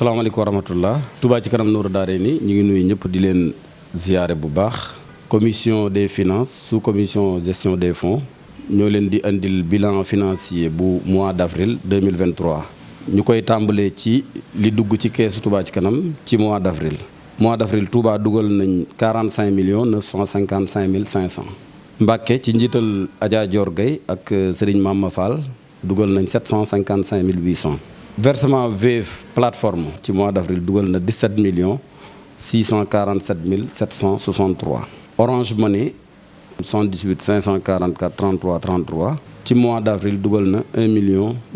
asalaamaaleykum wa rahmatullah Touba ci kanam Nourou Darayni ñu ngi nuyu ñëpp di leen ziyaare bu baax. commission des finances sous commission gestion des fonds ñoo leen di andil bilan financier bu mois d'avril 2023 ñu koy tàmbalee ci li dugg ci keesu Touba ci kanam ci mois d'avril. mois d'avril Touba dugal nañ 45 955 500. Mbàkke ci njiital Adja Dior Gueye ak Serigne Mama Fall dugal nañ 755 800. versement Wave plateforme ci mois d'avril dugal na 17 647 763. Orange Money 78 544 33 33 ci mois d'avril dugal na 1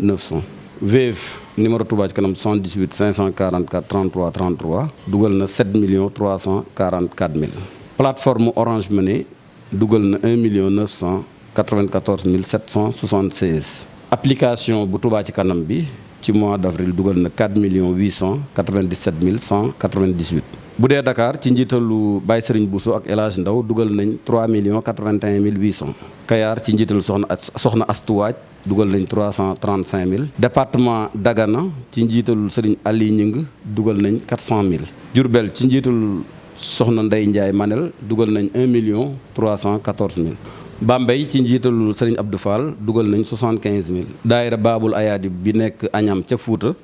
900. Wave numéro Touba ci kanam 78 544 33 33 dugal na 7 344 000. plateforme Orange Money dugal na 1 994 776. application bu Touba ci kanam bi ci mois d'avril dugal na 4 897 198. bu dee Dakar ci njiitalu Baye Serigne Bousso ak El Hadj Ndaw dugal nañ 3 081 800. Kayar ci njiitalu Soxna Astuwaaj dugal nañ 335 000. département Dagana ci njiitalu Serigne Ali Ñing dugal nañ 400 000. Diourbel ci njiitalu Soxna Ndey Ndiaye Manel dugal nañ 1 314 000. Bambey ci njiitalu Serigne Abdou Fall dugal nañ 75 000. daayira Baabul Ayaadi bi nekk Añam ca Fuuta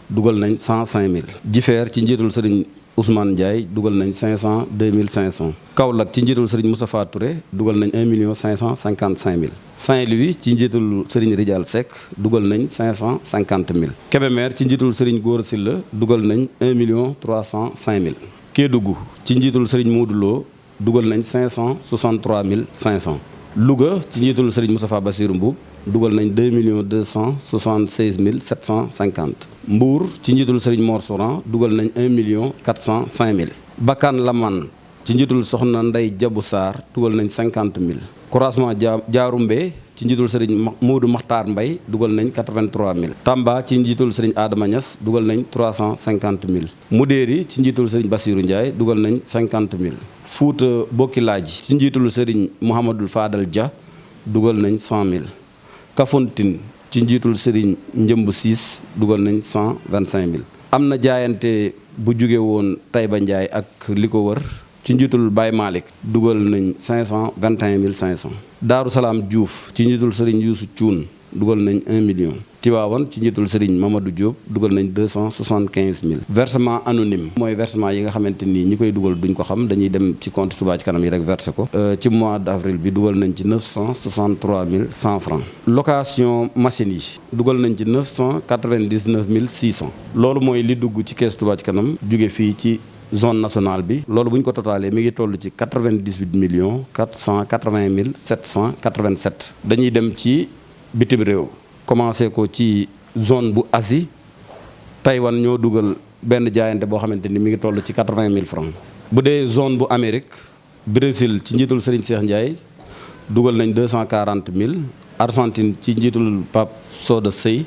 dugal nañ 105 000. Jifeer ci njiitalu Serigne Ousmane Ndiaye dugal nañ 2 500. Kaolack ci njiitalu Serigne Moustapha Touré dugal nañ 1 555 000. Saint-Louis ci njiitalu Serigne Ridial Seck dugal nañ 550 000. Kébémer ci njiitalu Serigne Gora Sylla dugal nañ 1 305 000. Kédougou ci njiitalu Serigne Modou Lo dugal nañ 563 500. Louga ci njiitalu Serigne Moustapha Bassirou Mboub dugal nañ 2 276 750. Mbour ci njiitalu Serigne Mor Soran dugal nañ 1 405 000. Bakkan Laman ci njiitalu Soxna Ndey Jabu Sarr dugal nañ 50 000. Croisement Diaroumbé ci njiitalu Serigne Modou Makhtar Mbay dugal nañ 83 000. Tamba ci njiitalu Serigne Adama Niass dugal nañ 350 000. Mudéeri ci njiitalu Serigne Bassirou Ndiaye dugal nañ 50 000. Fouta Bokkilaaji ci njiitalu Serigne Mouhamadou Fadal Dia dugal nañ 100 000. Kafountine ci njiitul Serigne Njëmb Siis dugal nañ 125 000. am na jaayante bu jóge woon Taïba Ndiaye ak li ko wër ci njiitul Baye Malick dugal nañ 521 500. Daaru Salaam Diouf ci njiitul Serigne Youssou Thioune dugal nañ 1 million. Tiwaawan ci njiitul Serigne Mamadou Diop dugal nañ 275 000. versement anonyme mooy versement yi nga xamante ni ñi koy dugal duñ ko xam dañuy dem ci compte Touba ci kanam yi rek versé ko. ci mois d'avril bi dugal nañ ci 963 100 francs. location machine yi dugal nañ ci 999 600. loolu mooy li dugg ci kees Touba ci kanam jóge fii ci zone nationale bi. loolu bu ñu ko totalee mi ngi toll ci 98 480 787. dañuy dem ci bitim réew. commencé ko ci zone bu Asie Taïwan ñoo dugal benn jaayante boo xamante ni mi ngi toll ci 80 000 francs. bu dee zone bu Amérique Brésil ci njiitul Serigne Cheikh Ndiaye dugal nañ 240 000. Argentine ci njiitul Pape Soda Sey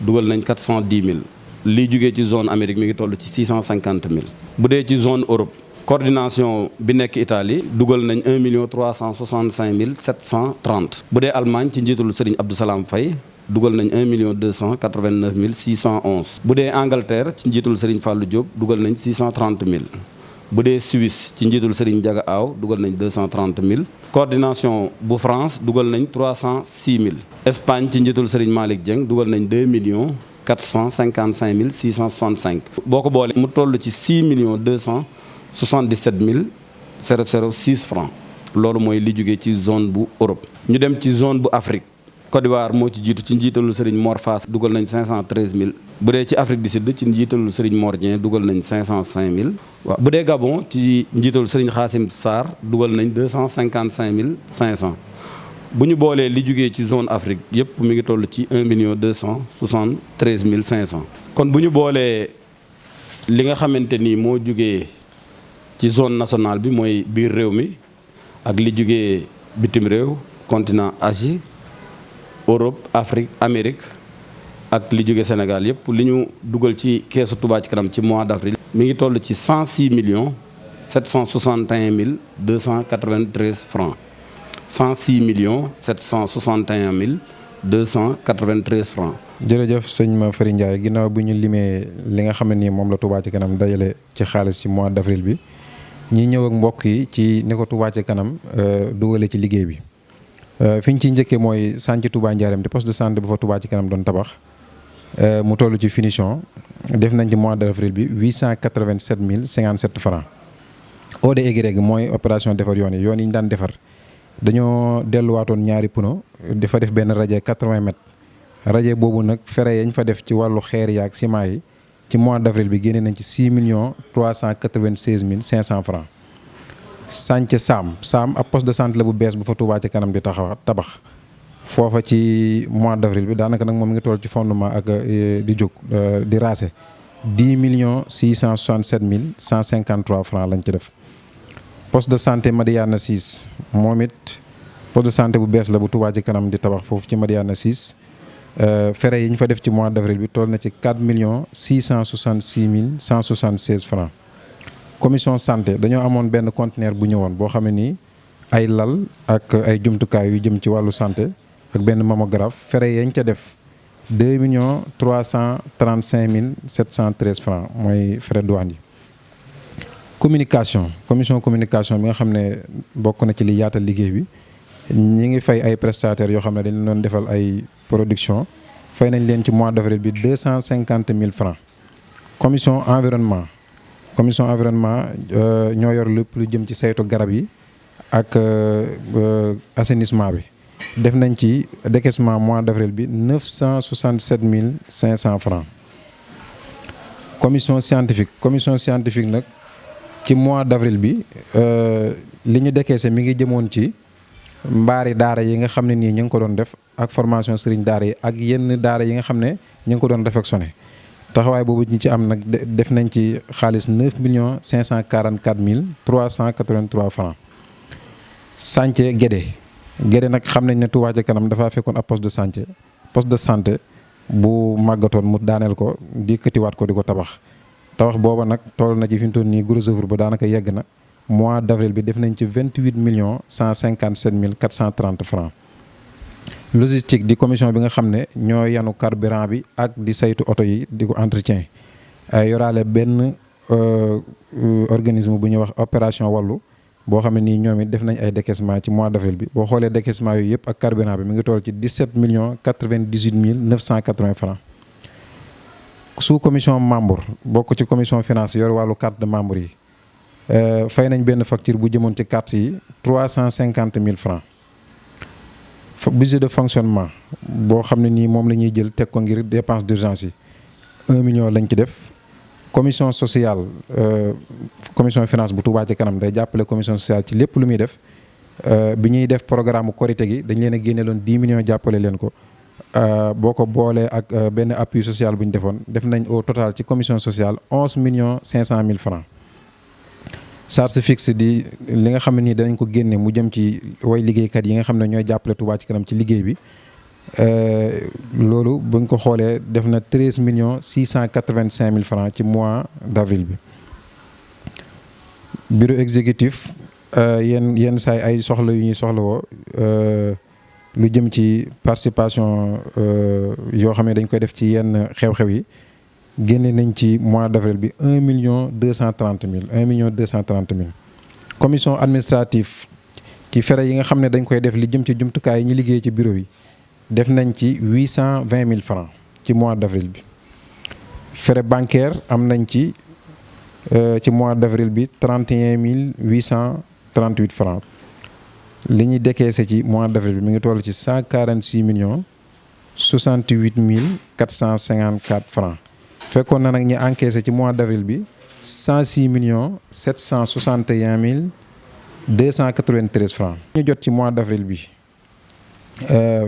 dugal nañ 410 000. lii jugee ci zone Amérique mi ngi toll ci 650 000. bu dee ci zone Europe coordination bi nekk Italie dugal nañ 1 365 730. bu dee Allemagne ci njiitul Serigne Abdou Salam Faye dugal nañ 1 289 611. bu dee Angleterre ci njiitul Serigne Fallou Diop dugal nañ 630 000. bu dee Suisse ci njiitul Serigne Diaga Aw dugal nañ 230 000. coordination bu France dugal nañ 306 000. Espagne ci njiitul Serigne Malick Dieng dugal nañ 2 455 665. boo ko boolee mu toll ci 6 277 006 francs. loolu mooy li jógee ci zone bu Europe. ñu dem ci zone bu Afrique. Côte d'Ivoire moo ci jiitu ci njiitalu Serigne Mor Fass dugal nañ 513 000. bu dee ci Afrique du Sud ci njiitalu Serigne Mor Dieng dugal nañ 505 000. waaw bu dee Gabon ci njiitalu Serigne Khassim Sarr dugal nañ 255 500. bu ñu boolee li jugee ci zone Afrique yëpp mi ngi toll ci 1 273 500. kon bu ñu boolee li nga xamante ni moo jugee ci zone nationale bi mooy biir réew mi ak li jugee bitim réew continent Asie Europe Afrique Amérique ak li jóge Sénégal yëpp li ñu dugal ci keesu Touba ci kanam ci mois d'avril mi ngi toll ci 106 761 293 francs. 106 761 293 francs. jërëjëf sëñ Mafary Ndiaye ginnaaw bi ñu limee li nga xam ne nii moom la Touba Ca Kanam dajale ci xaalis ci mois d'avril bi ñi ñëw ak mbokk yi ci ni ko Touba Ca Kanam dugale ci liggéey bi fi ñu ciy njëkkee mooy sànc Touba Ndiarème di poste de santé bu fa Touba Ca Kanam doon tabax mu toll ci finition def nañ ci mois d'avril bi 887 057 francs. ODY mooy opération defar yoon yi ñu daan defar dañoo delluwaatoon ñaari pneu dafa def benn radier 80 mètres radier boobu nag frais yañ fa def ci wàllu xeer yaak ciment yi ci mois d'avril bi génne nañ ci 6 396 500 francs. sànc Saam ab poste de santé la bu bees bu fa Touba Ca Kanam di tabax foofa ci mois d'avril bi daanaka nag moom mi ngi toll ci fondement ak di jóg di raase 10 667 153 francs lañ ci def. poste de santé Madiana 6 moom it poste de santé bu bees la bu Touba Ca Kanam di tabax foofu ci Madiana 6 frais yi ñu fa def ci mois d'avril bi toll na ci 4 666 176 francs. commission santé dañoo amoon benn conteneur bu ñëwoon boo xam ne nii ay lal ak ay jumtukaay yu jëm ci wàllu santé ak benn mammographe frais yañ ca def 2 335 713 francs mooy frais douane yi. communication bi nga xam ne bokk na ci li yaatal liggéey bi ñi ngi fay ay prestataires yoo xam ne dañ doon defal ay production fay nañ leen ci mois d'avril bi 250 000 francs. commission environnement ñoo yor lépp lu jëm ci saytu garab yi ak assainissement bi def nañ ci décaissement mois d'avril bi 967 500 francs. commission scientifique nag ci mois d'avril bi li ñu décaissé mi ngi jëmoon ci mbaari daara yi nga xam ne nii ñu ngi ko doon def ak formation sëriñ daara yi ak yenn daara yi nga xam ne ñu ngi ko doon réfectionné taxawaay boobu ñi ci am nag def nañ ci xaalis 9 544 383 francs. chantier Guédé nag xam nañ ne Touba Ca Kanam dafa fekkoon ab poste de santé bu màggatoon mu daaneel ko di këtiwaat ko di ko tabax booba nag toll na ci fi mu toll nii gros œuvre ba daanaka yegg na mois d'avril bi def nañ ci 28 157 430 francs. logistique di commission bi nga xam ne ñoo yanu carburant bi ak di saytu oto yi di ko entretien yoraale benn organisme bu ñuy wax opération wàllu boo xam ne nii ñoom it def nañ ay décaissement ci mois d'avril bi boo xoolee décaissement yooyu yëpp ak carburant bi mi ngi toll ci 17 98 980 francs. sous commission membre bokk ci commission finance yor wàllu carte de membre yi fay nañ benn facture bu jëmoon ci carte yi 350 000 francs. budget de fonctionnement boo xam ne nii moom la ñuy jël teg ko ngir dépense d'urgence yi 1 million lañ ci def. commission sociale commission finance bu Touba Ca Kanam day jàppale commission sociale ci lépp lu muy def bi ñuy def programme Korité gi dañ leen a génneeloon 10 millions jàppale leen ko boo ko boolee ak benn appui social bu ñu defoon def nañ au total ci commission sociale 11 500 000 francs. charge fixe di li nga xam ne nii danañ ko génne mu jëm ci way liggéeykat yi nga xam ne ñooy jàppale Touba Ca Kanam ci liggéey bi loolu buñ ko xoolee def na 13 685 000 francs ci mois d'avril bi. bureau exécutif yenn saay ay soxla yu ñuy soxlawoo lu jëm ci participation yoo xam ne dañ koy def ci yenn xew-xew yi génne nañ ci mois d'avril bi 1 230 000. commission administrative ci frais yi nga xam ne dañ koy def li jëm ci jumtukaay yi ñu liggéey ci bureau yi def nañ ci 820 000 francs ci mois d'avril bi. frais bancaire am nañ ci mois d'avril bi 31 838 francs. li ñuy décaissé ci mois d'avril bi mi ngi toll ci 146 68 454 francs. fekkoon na nag ñi encaissé ci mois d'avril bi 106 761 293 francs. ñu jot ci mois d'avril bi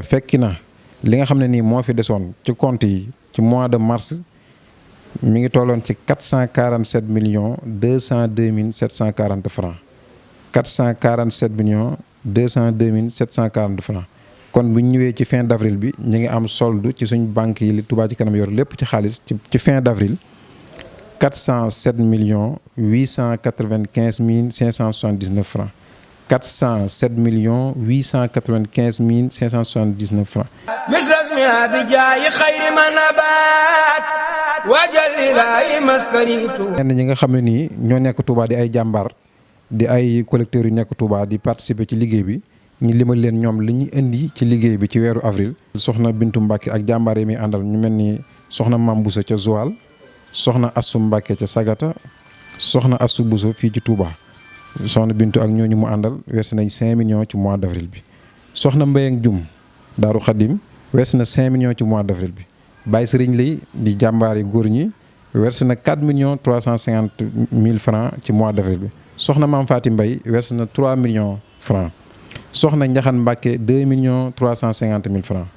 fekki na li nga xam ne nii moo fi desoon ci compte yi ci mois de mars mi ngi tolloon ci 447 202 740 francs. 447 202 740 francs. kon bu ñu ñëwee ci fin d'avril bi ñu ngi am solde ci suñ banque yi li Touba Ca Kanam yor lépp ci xaalis ci fin d'avril 407 895 579 francs. 407 millions 895 mille 579 francs. ñenn ñi nga xam ne nii ñoo nekk Touba di ay jàmbaar di ay collecteurs yu nekk Touba di participer ci liggéey bi ñu limal leen ñoom li ñu indi ci liggéey bi ci weeru avril. soxna Bintu Mbacke ak jàmbaar yi muy àndal ñu mel ni soxna Mam Bousso ca Joal, soxna Assu Mbacke ca Sagata, soxna Assu Bousso fii ci Touba. soxna Bintu ak ñooñu mu àndal versé nañ 5 millions ci mois d' avril bi. soxna Mbayang Dioum Daaru Xadim versé na 5 millions ci mois d' avril bi. Baye Serigne Lay di jàmbaar yi góor ñi versé na 4 millions 350 mille francs ci mois d' avril bi. soxna Maam Faati Mbay versé na 3 millions francs. soxna Njaxan Mbàkke 2 millions 350 mille francs.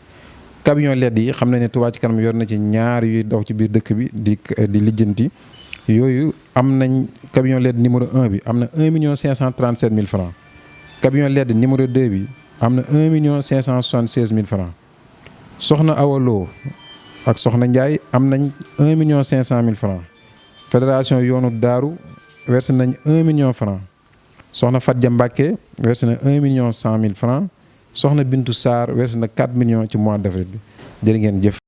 camion LED yi xam na ne Touba ci kanam yor na ci ñaar yuy daw ci biir dëkk bi di lijjanti yooyu am nañ camion LED numéro 1 bi am na 1 million 537 mille francs. camion LED numéro 2 bi am na 1 million 576 mille francs. soxna Awaloo ak soxna Ndiaye am nañ 1 million 500 mille francs. fédération yoonu Daaru versé nañ 1 million francs. soxna Fadja Mbacke versé na 1 million 100 mille francs. soxna Bintu Sarr weesu na 4 millions ci mois d' avril bi jërë ngeen jëf.